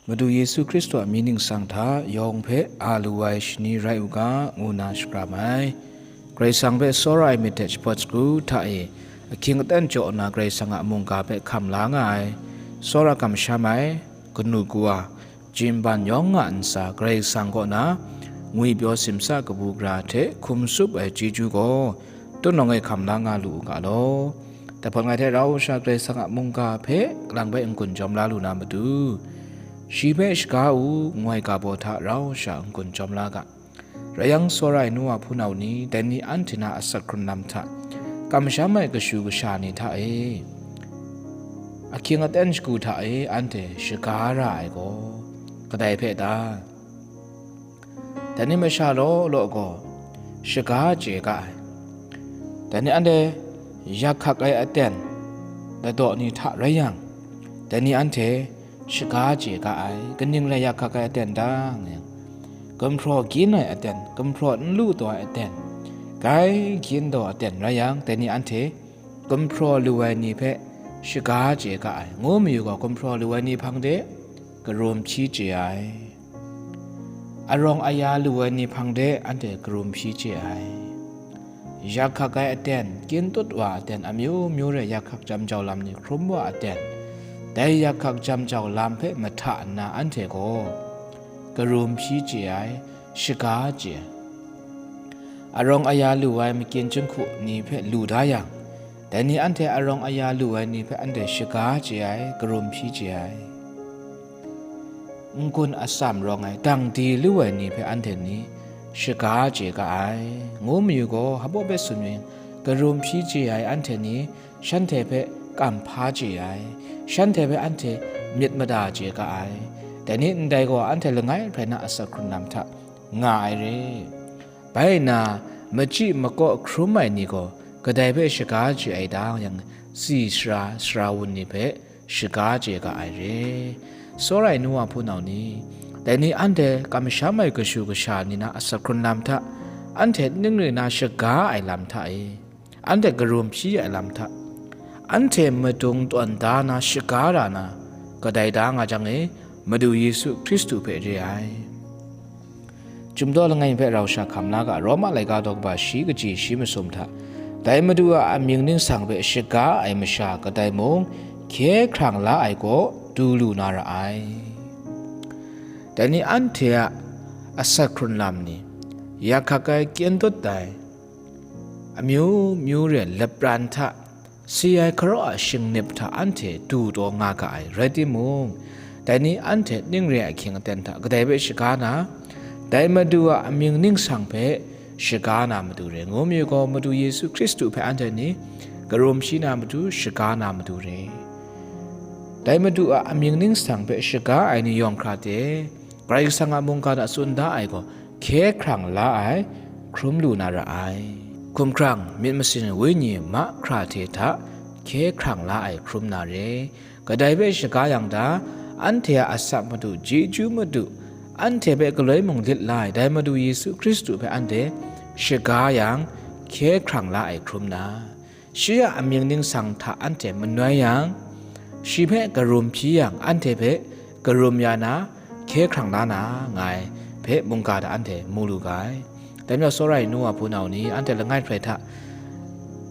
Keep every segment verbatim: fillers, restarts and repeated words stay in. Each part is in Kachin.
Madu Yesu Hkristu a mying ningsang hta yawng hpe a lu ai shani rai u ga, ngu nna shakram ai. Karai Kasang hpe tsawra ai myit hte shapawt sagu hta e, ahkying aten jaw nna Karai Kasang a mungga hpe hkam la nga ai, tsawra kamsham ai, kanu kawa, jimban yawng a ntsa Karai Kasang kaw na ngwipyaw simsa kabu gara hte hkum tsup ai chyeju gaw, tunawng e hkam la nga lu u ga law. Dai hpawt ngai hte rau sha Karai Kasang a mungga hpe kalang bai n-gun jawm la lu na matu, shi hpe shaga u, ngu ai ga baw hta rau sha n-gun jawm la ga. Rai yang, tsawra ai nu wa hpunau ni, dai ni anhte na asak hkrun lam hta kamsham ai kashu kasha ni hta e, ahkying aten shagu hta e anhte shaga ra ai gaw, kadai hpe ta? Dai ni masha law law gaw shaga chye ga ai. Dai ni anhte yak hkak ai aten ladaw ni hta rai yang, dai ni anhte shaga chye ga ai. Kaning rai yak hkak ai aten dang? Gumhpraw gyin ai aten, gumhpraw n lu taw ai aten, grai gyin taw aten rai yang, dai ni anhte gumhpraw lu ai ni hpe shaga chye ga ai, ngu mayu gaw, gumhpraw lu ai ni hpang de karum hpyi chye ai. Arawng aya lu ai ni hpang de anhte karum hpyi chye ai. Yak hkak ai aten, kyin tut wa aten, amyu myu re yak hkak jam jau lam ni hkrum wa aten, dai yak hkak jam jau lam hpe mahta nna anhte gaw karum hpyi chye ai, shaga chye ai. Arawng aya lu ai makyin jinghku ni hpe lu da yang, dai ni anhte arawng aya lu ai ni hpe anhte shaga chye ai, karum hpyi chye ai. N-gun atsam rawng ai dang di lu ai ni hpe anhte ni shaga chye ga ai, ngu mayu gaw, hpaw hpe tsun yu yang, karum hpyi chye ai anhte ni shanhte hpe kamhpa chye ai, shanhte hpe anhte myit mada chye ga ai. Dai ni ndai gaw, anhte langai hprai na asak hkrun lam hta nga ai re. Bai nna, machyi makaw hkrum ai ni gaw kadai hpe shaga chye ai dang yang, tsi sara, sara wun ni hpe shaga chye ga ai re. Tsawra ai nu wa hpunau ni, dai ni anhte kamsham ai kashu kasha ni na asak hkrun lam hta, anhte ning re na shaga ai lam hta e, anhte karum hpyi ai lam hta, anhte madung tawn da na shaga ra na, kadai da nga jang e, Madu Yesu Hkristu hpe re ai. Chyum daw langai hpe rau sha hkam la ga, Roma laika daw kaba shi kaji shi masum hta, dai Madu a amying ningsang hpe shaga ai masha kadai mung hkye hkrang la ai gaw du lu na ra ai. Dai ni anhte a asak hkrun lam ni, yak hkak ai kyen dut ai, amyu myu re lapran hta, si ai hkaraw a shingnip hta anhte du taw nga ga ai rai timung, dai ni anhte ning re ai ahkying aten hta kadai hpe shaga na, dai Madu a amying ningsang hpe shaga na matu re, ngu mayu gaw, Madu Yesu Hkristu hpe anhte ni karum hpyi na matu, shaga na matu re. Dai Madu a amying ningsang hpe shaga ai ni yawng hkra de, Karai Kasang a mungga hta tsun da ai gaw, hkye hkrang la ai hkrum lu na ra ai. Hkumhkrang, myit masin ai wenyi mahkra hte hta hkye hkrang la ai hkrum na re. Kadai hpe shaga yang ta, anhte a asak madu, chyeju madu, anhte hpe galoi mung lit la ai dai Madu Yesu Hkristu hpe anhte shaga yang, hkye hkrang la ai hkrum na, shi a amying ningsang hta anhte manoi yang, shi hpe karum hpyi yang, anhte hpe karum ya na, hkye hkrang la na nga ai hpe mungga hta anhte mu lu ga ai. Dai majaw, tsawra ai nu wa hpunau ni, anhte langai hprai hta,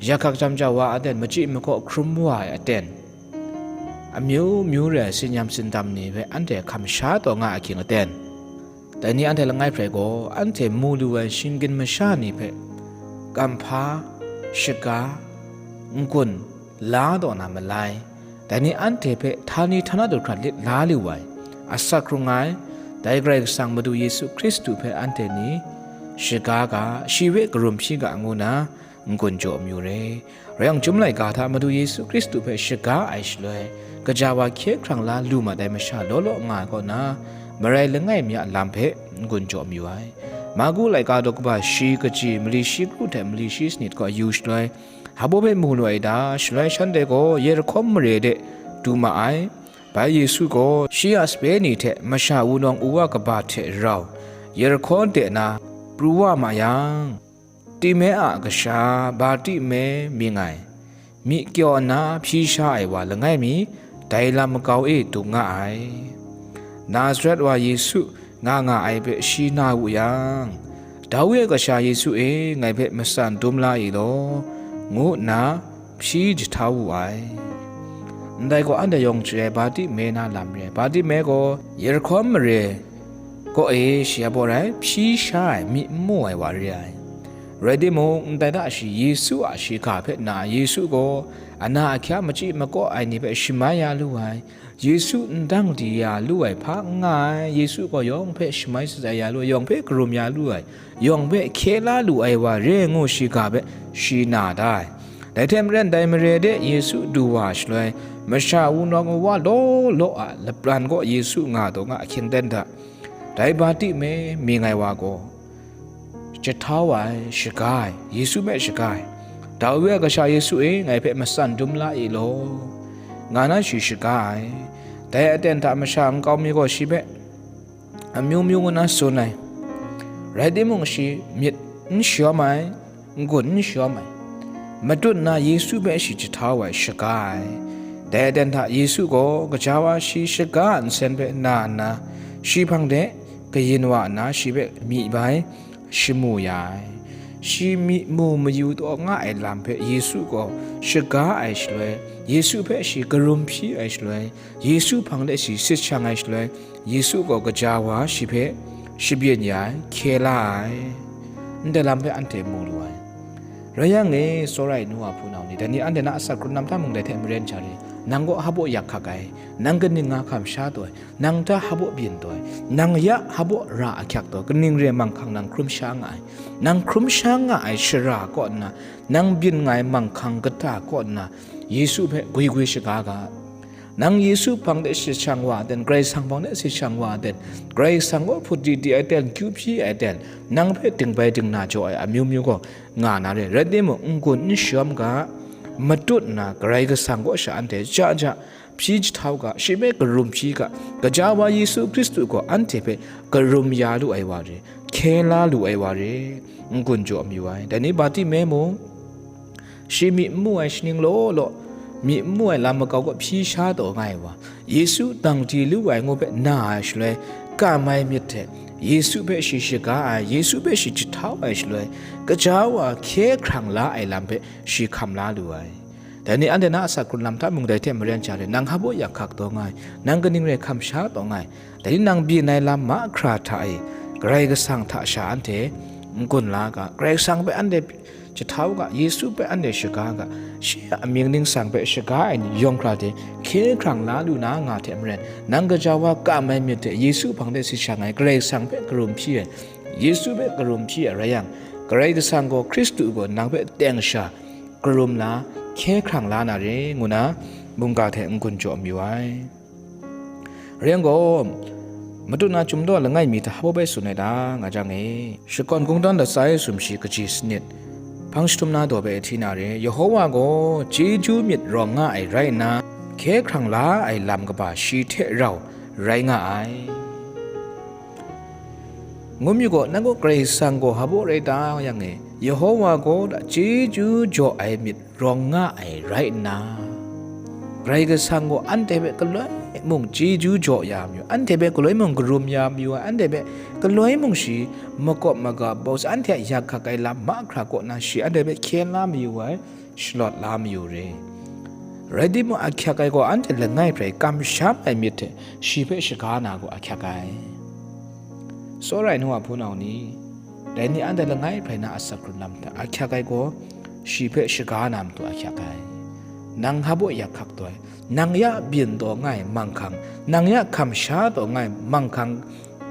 yak hkak jam jau wa aten, machyi makaw hkrum wa ai aten, amyu myu re ai sinyam sindam ni hpe anhte hkam sha taw nga ahkying aten, dai ni anhte langai hprai gaw, anhte mu lu ai shinggan masha ni hpe kamhpa, shaga, n-gun, la taw na malai, dai ni anhte hpe htani htana du hkra lit la lu ai, asak hkrung ai, dai Karai Kasang Madu Yesu Hkristu hpe anhte ni shaga ga, shi hpe karum hpyi ga ngu na, n-gun jaw mayu re. Rai yang, Chyum laika hta Madu Yesu Hkristu hpe shaga ai shaloi, gaja wa hkye hkrang la lu mat ai masha law law nga ai kaw na, marai langai mi a lam hpe n-gun jaw mayu ai. Marku laika daw kaba shi kaji mali shi kru hte mali shi sanit kaw yu shaloi, hpa baw hpe mu lu ai ta? Shaloi shanhte gaw Yerihko mare de du ma ai. Bai Yesu gaw shi a sape ni hte masha wunawng uwa kaba hte rau Yerihko de na pru wa ma yang, Time a kasha Bartime mying ai, myi kyaw nna hpyi sha ai wa langai mi, dai lam makau e dung nga ai. Nazaret wa Yesu nga nga ai hpe shi na wu yang, Dawi a kasha Yesu e, ngai hpe matsan dum la i law, ngu nna hpyi jahtau wu ai. Ndai gaw anhte yawng chye ai Bartime na lam re ai. Bartime gaw Yerihko mare kaw e shi a baw rai, hpyi sha ai, myi n mu ai wa re ai. Rai timung, ndai hta shi Yesu a shiga hpe na, Yesu gaw ana ahkya machyi makaw ai ni hpe shamai ya lu ai. Yesu n dang di ya lu ai hpa n nga ai, Yesu gaw yawng hpe shamai shatsai ya lu ai, yawng hpe karum ya lu ai, yawng hpe hkye la lu ai wa re ngu shiga hpe shi na da ai. Dai hte maren, dai mare de Yesu du wa shaloi, masha wunawng wuwa law law a lapran kaw Yesu nga taw nga ahkying ten hta, dai Bartime mying ai wa gaw, jahtau ai, shaga ai, Yesu hpe shaga ai. Dawi a kasha Yesu e, ngai hpe matsan dum la i law, nga na shi shaga ai. Dai aten hta masha nkau mi gaw shi hpe amyu myu ngu na tsun ai. Rai timung, shi myit n shayawm ai, n-gun n shayawm ai. Matut nna Yesu hpe shi jahtau ai, shaga ai. Dai aten hta Yesu gaw gaja wa shi shaga a nsen hpe na nna, shi hpang de kayin wa nna, shi hpe myi bai, shamu ya ai. Shi myi mu mayu taw nga ai lam hpe Yesu gaw shaga ai shaloi, Yesu hpe shi karum hpyi ai shaloi, Yesu hpang de shi sit shang ai shaloi, Yesu gaw gaja wa shi hpe shabyin ya ai, hkye la ai. Ndai lam hpe anhte mu lu ai. Rai yang e, tsawra ai nu wa hpunau ni, dai ni anhte na asak hkrun lam hta mung dai hte maren sha re, nang kaw hpa baw yak hkak ai, nang kaning nga hkam sha taw ai, nang hta hpa baw byin taw ai, nang ya hpa baw ra ahkyak taw, kaning re ai manghkang nang hkrum sha nga ai, nang hkrum sha nga ai shara kaw nna, nang byin nga ai manghkang kata kaw nna, Yesu hpe gwi gwi shaga ga. Nang Yesu hpang de sit shang wa ten, Karai Kasang hpang de sit shang wa ten, Karai Kasang gaw hput di di ai ten, kyu hpyi ai ten, nang hpe dingbai dingna jaw ai amyu myu gaw nga na re. Rai timung, n-gun n shayawm ga, matut nna Karai Kasang kaw sha anhte ja ja hpyi jahtau ga, shi hpe karum hpyi ga, gaja wa Yesu Hkristu gaw anhte hpe karum ya lu ai wa re, hkye la lu ai wa re, n-gun jaw mayu ai. Dai ni Bartime mung, shi myi n mu ai shaning law law, myi n mu ai lam makau gaw hpyi sha taw nga ai wa, Yesu dang di lu ai ngu hpe na ai shaloi, kam ai myit hte Yesu hpe shi shaga ai, Yesu hpe shi jahtau ai shaloi, gaja wa hkye hkrang la ai lam hpe shi hkam la lu ai. Dai ni anhte na asak hkrun lam hta mung dai hte maren sha re, nang hpa baw yak hkak taw nga ai, nang kaning re ai hkam sha taw nga ai, dai ni nang byin ai lam mahkra hta e, Karai Kasang hta sha anhte n-gun la ga, Karai Kasang hpe anhte jahtau ga, Yesu hpe anhte shaga ga, shi a amying ningsang hpe shaga ai ni yawng hkra hte hkye hkrang la lu na nga hte maren, nang gaja wa kam ai myit hte Yesu hpang de sit shang ai, Karai Kasang hpe karum hpyi ai, Yesu hpe karum hpyi ai rai yang, Karai Kasang gaw, Hkristu gaw nang hpe teng sha, karum la, hkye hkrang la na re, ngu na mungga hte n-gun jaw mayu ai. Rai yang gaw, matut na Chyum daw langai mi hta hpa baw bai tsun ai ta, nga jang e, shakawn kungdawn latsa e sumshi kaji sanit, hpang jahtum na daw bai ahti na re, Yehowa gaw chyeju myit rawng nga ai rai nna, hkye hkrang la ai lam kaba shi hte rau rai nga ai. Ngu mu gaw, nang gaw Karai Kasang gaw hpa baw rai ta yang e, Yehowa gaw chyeju jaw ai myit rawng nga ai rai nna, Karai Kasang gaw anhte hpe galoi mung chyeju jaw ya mayu, anhte hpe galoi mung karum ya mayu ai, anhte hpe galoi mung shi makawp magap bau sa, anhte a yak hkak ai lam mahkra kaw na shi anhte hpe hkyen la mayu ai, shalawt la mayu re. Rai timung, ahkyak ai gaw anhte langai hpe kamsham ai myit hte shi hpe shaga na gaw ahkyak ai. Tsawra ai nu wa hpunau ni, dai ni anhte langai hpe na asak hkrun lam hta ahkyak ai gaw, shi hpe shaga na matu ahkyak ai. Nang hpa baw yak hkak taw ai, nang ya byin taw nga ai manghkang, nang ya hkam sha taw nga ai manghkang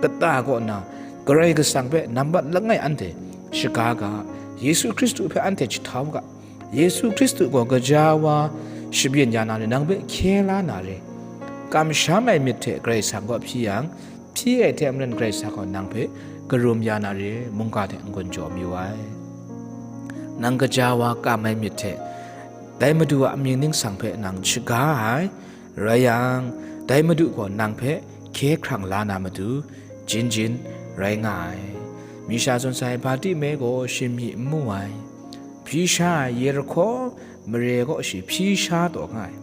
kata kaw na, Karai Kasang hpe nambat langai anhte shaga ga, Yesu Hkristu hpe anhte jahtau ga, Yesu Hkristu gaw gaja wa shabyin ya na re, nang hpe hkye la na re, kamsham ai myit hte Karai Kasang kaw hpyi yang, hpyi ai hte maren Karai Kasang gaw nang hpe karum ya na re, mungga hte n-gun jaw mayu ai. Nang gaja wa kam ai myit hte, dai Madu a amying ningsang hpe nang shaga ai, rai yang, dai Madu gaw nang hpe hkye hkrang la na matu, jin jin rai nga ai. Misha tsun sai, Bartime gaw shi myi n mu ai. Hpyi sha ai, Yerihko mare kaw shi hpyi sha taw nga ai.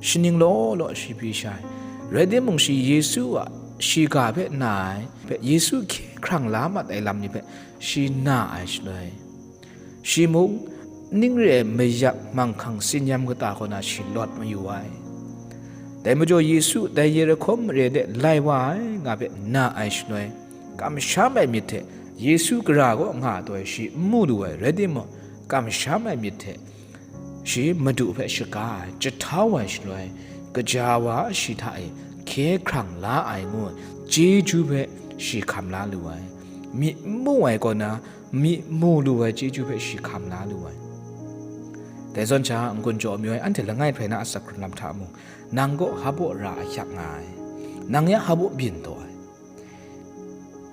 Shaning law law shi hpyi sha ai. Rai timung, shi Yesu a shiga hpe na ai hpe, Yesu hkye hkrang la mat ai lam ni hpe shi na ai shaloi, shi mung ning re ai mayak manghkang tsin-yam kata kaw na shi lawt mayu ai. Dai majaw Yesu dai Yerihko mare de lai wa ai nga hpe na ai shaloi, kamsham ai myit hte Yesu gara kaw nga taw ai shi n mu lu ai rai timung, kamsham ai myit hte shi Madu hpe shaga ai, jahtau ai shaloi, gaja wa shi hta e hkye hkrang la ai ngu ai chyeju hpe shi hkam la lu ai. Myi n mu ai kaw na, myi mu lu ai chyeju hpe shi hkam la lu ai. Dai zawn sha, n-gun jaw mayu ai anhte langai hprai na asak hkrun lam hta mung, nang kaw hpa baw ra ahkyak nga ai, nang ya hpa baw byin taw ai.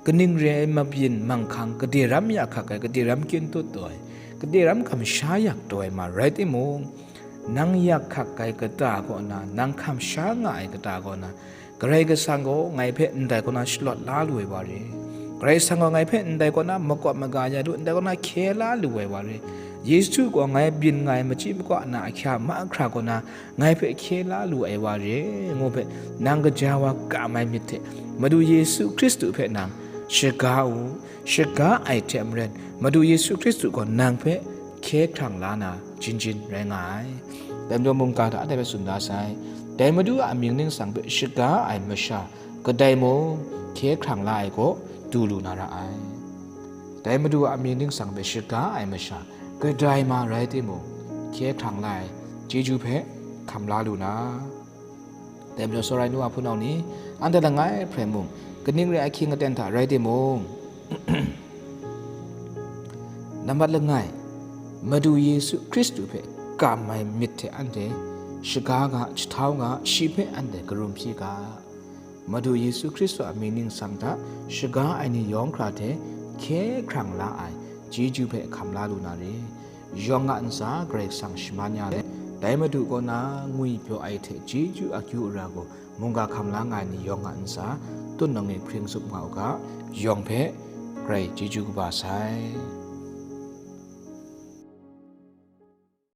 Kaning re ai mabyin manghkang, kade ram ya hkak ai, kade ram kyin tut taw ai, kade ram kamsha yak taw ai ma rai timung, nang yak hkak ai kata kaw na, nang hkamsha nga ai kata kaw na, Karai Kasang gaw ngai hpe ndai kaw na shalawt la lu ai wa re. Karai Kasang gaw ngai hpe ndai kaw na makawp maga ya lu, ndai kaw na hkye la lu ai wa re. Yesu gaw ngai byin nga ai machyi makwa na ahkya mahkra kaw na, ngai hpe hkye la lu ai wa re, ngu hpe nang gaja wa kam ai myit hte, Madu Yesu Hkristu hpe nang shaga u, shaga ai hte maren, Madu Yesu Hkristu gaw nang hpe hkye hkrang la na, jin jin rai nga ai. Dai majaw mungga hta anhte hpe tsun da sai, dai Madu a amying ningsang hpe shaga ai masha kadai mung hkye hkrang la ai gaw du lu na ra ai. Dai Madu a amying ningsang hpe shaga ai masha kadai ma rai timung, hkye hkrang la ai chyeju hpe hkam la lu na. Dai majaw, sawrai nu a hpunau ni, anhte langai hprai mung, kaning re ahkying aten hta rai timung, nambat langai, Madu Yesu Hkristu hpe kam ai myit hte anhte shaga ga, jahtau ga, shi hpe anhte karum hpyi ga. Madu Yesu Hkristu a mying ningsang hta shaga ai ni yawng hkra hte hkye hkrang la ai chyeju hpe hkam la lu na re. Yawng a ntsa Karai Kasang shaman ya let, dai Madu kaw na ngwipyaw ai hte chyeju akyu ara gaw mungga hkam la nga ai ni yawng a ntsa tut nang e hpring zup nga u ga, yawng hpe Karai chyeju kaba sai.